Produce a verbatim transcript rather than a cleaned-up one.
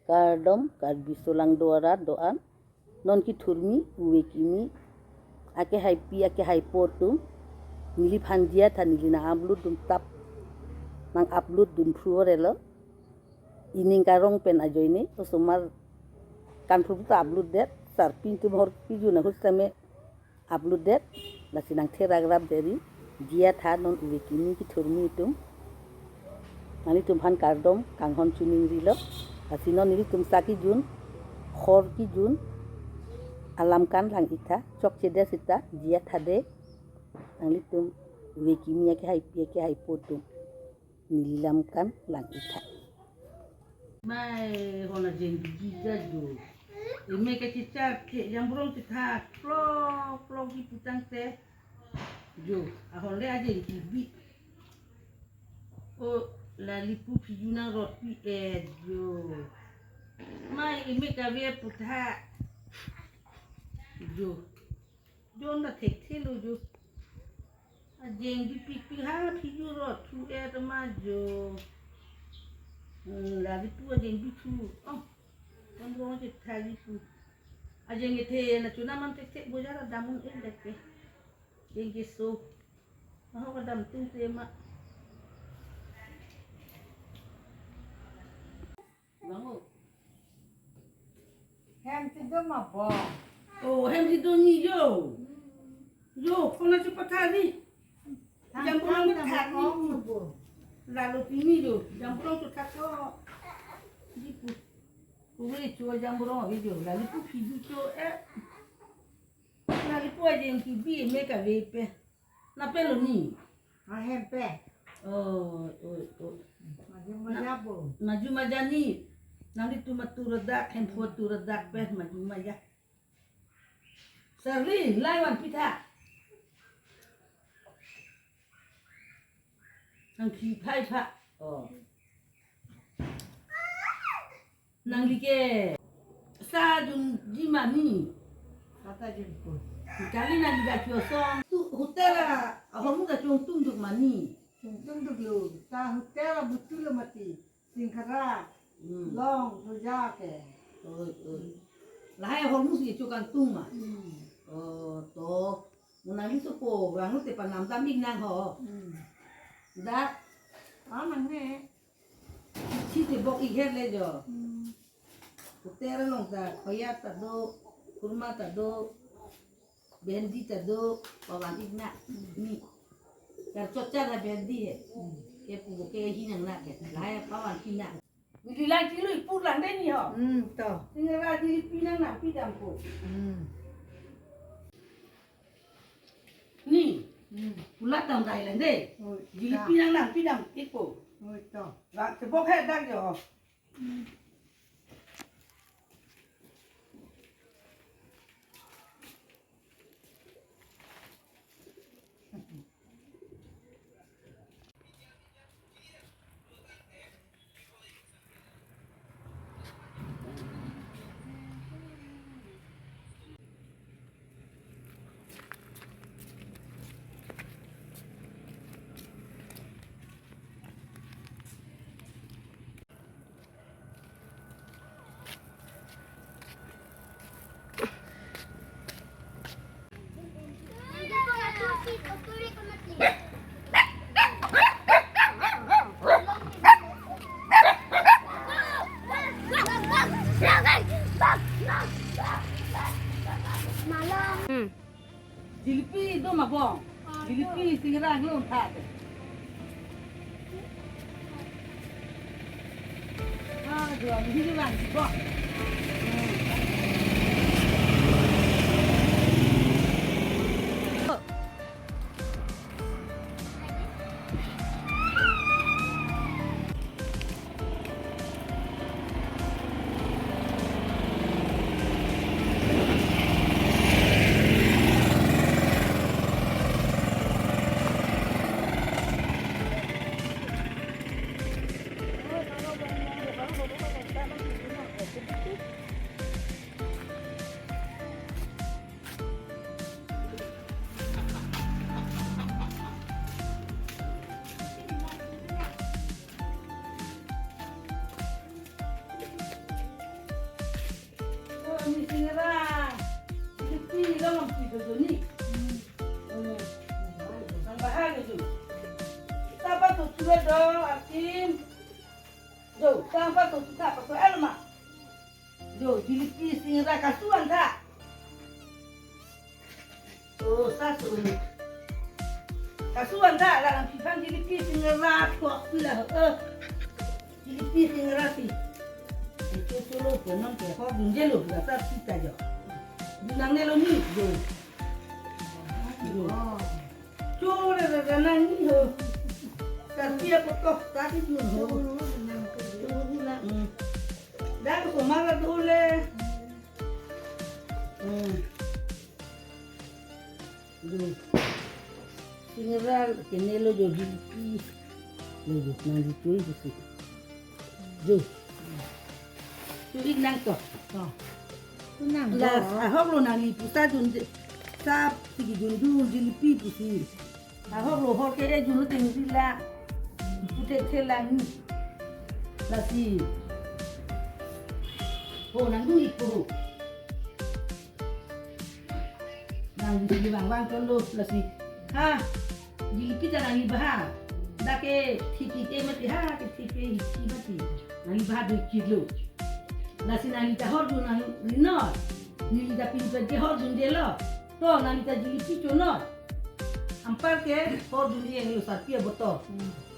Kardom, Karbi Solang do arat do-an, non kethurmi, ove kimi, akehaipi, akehaipo atum, neliphan diya tha, neli nang upload dun tap, nang upload dun phru orelo, ining karong pen ajoine, osomar kan phru ta upload det, sarpi atum horpi jun ahut same upload det, lasi nang therak rap deri, diya tha non ove kimi kethurmi atum. Nanglitum aphan kardom kanghon chuning rilo, lasi non nelitum sa kejun, hor kejun, alam kan lang ik tha, chokche det sita, diya tha de, nanglitum ove kimi akehaipi akehaipo atum. Neli lam kan lang ik tha. Mai hona jeng gija jo. Eme ke chicha ke jambrong chithak plok plok ji putangte. Jo, ahon le ajeng kibi. O, lalipu phiju nang rot pi-et jo. Mai eme kave putha. Jo. Jon ta thekthelo jo. Ajeng kipikpik ha phiju rot thu-et ma jo. Hmm, lalipu ajeng bithu. Oh. Kan rong chithak lipu. Ajeng kethe na chuna man thekthek bojar adam un-e det ke. Jeng keso. Maho kadam tung te ma. Bango. Hem si do ma bo. Oh, hem si do ni jo. Jo, kona si pathari. Jam pulang pathari. Lalu pini jo, jam pulang tu thak ko. Di pu. Kuwe chua jam pulang jo, lalu pu phiju cho eh. Lalu pu ajeng kibi eme kave pe. Napelo ni? Ahem pe. Oh, oh, oh. Maju maja bo. Maju maja ni. Nanglitum atur dak, hemphu atur dak pe, maju maja. Sarli, lai van pitha. Nang khi phai pha. Oh. Nangli ke sa junji ma ni. Sa ta jun pu. Kali nangli kachosong. Tu hotel a, ahormu kachongtung duk ma ni. Chongtung duk lo. Ta hotel a butu lo mati. Singkara. Hmm. Long, soja ke. Oi, oi. Lahai ahormu si chokangtung ma. Hmm. Oh, to. Mo nangli sopo, vanglo te panam dam ik nang ho. Hmm. Dak. Ah, nang ne. Chithe bok ik het le jo. Hmm. Hotel along ta khoya ta do, kurma ta do, bhendi ta do, pavan ik nang. Hmm. Ni. Kar chot char la bhendi he. Hmm. Ke pu ke hi nang na ke. Lahai pavan hi nang. Neli lang chilui pur lang de ni ho. Hmm, to. Singkara jilipi nang nangpi dampo. Hmm. Ni. Hmm. Pulat dam dai lang de. Oi, jilipi ta. Nang nangpi dam ikpo. Oi, to. Bang chebok he dak jo. Hmm. Hmm. Jilipi do ma bong. Jilipi singkara lo tha. Ah, dua minggu lang bong. Singara. Jilipi lo lampi do doni. Hmm. Nang bahar do. Tapa to tuwe do, akim. Jo, tapa to tuta pa to elma. Jo, jilipi singara kasuan ta. Oh, sasu. Kasuan ta, la lampi aphan jilipi singara thok pila, eh. Jilipi singara si. Itu solo penang ke ho gunjelo, rasa kita jo. Binang nelo ni, jo. Jo. Chole rasa nang ni ho. Kasi apa toh, tapi dun ho. Hmm. Dak ko mala dole. Hmm. Dun. Singara kenelo jo jilipi. Lo jo nang jitui jisi. Jo. Tui nang to. To. Nang La to. Ahok lo nangli pusa dun de. Sap tiki dun dun jilipi pusi. Ahok lo hor ke ejun lo teng sila. Pute thelang. Lasi. Ho nang dun ipo. Nang di bang bang tolo lasi. Ha, jilipi ta nangli bahar. Dak ke thipi te mati ha, ke thipi hiki mati. Nangli bahar do kilo. Lasi nangli ta hor dun nang rinot. Neli ta pinpet ke hor dun delo. To nangli ta jilipi chonot. Anpar ke hor dun di yang lo sarpi aboto. Hmm.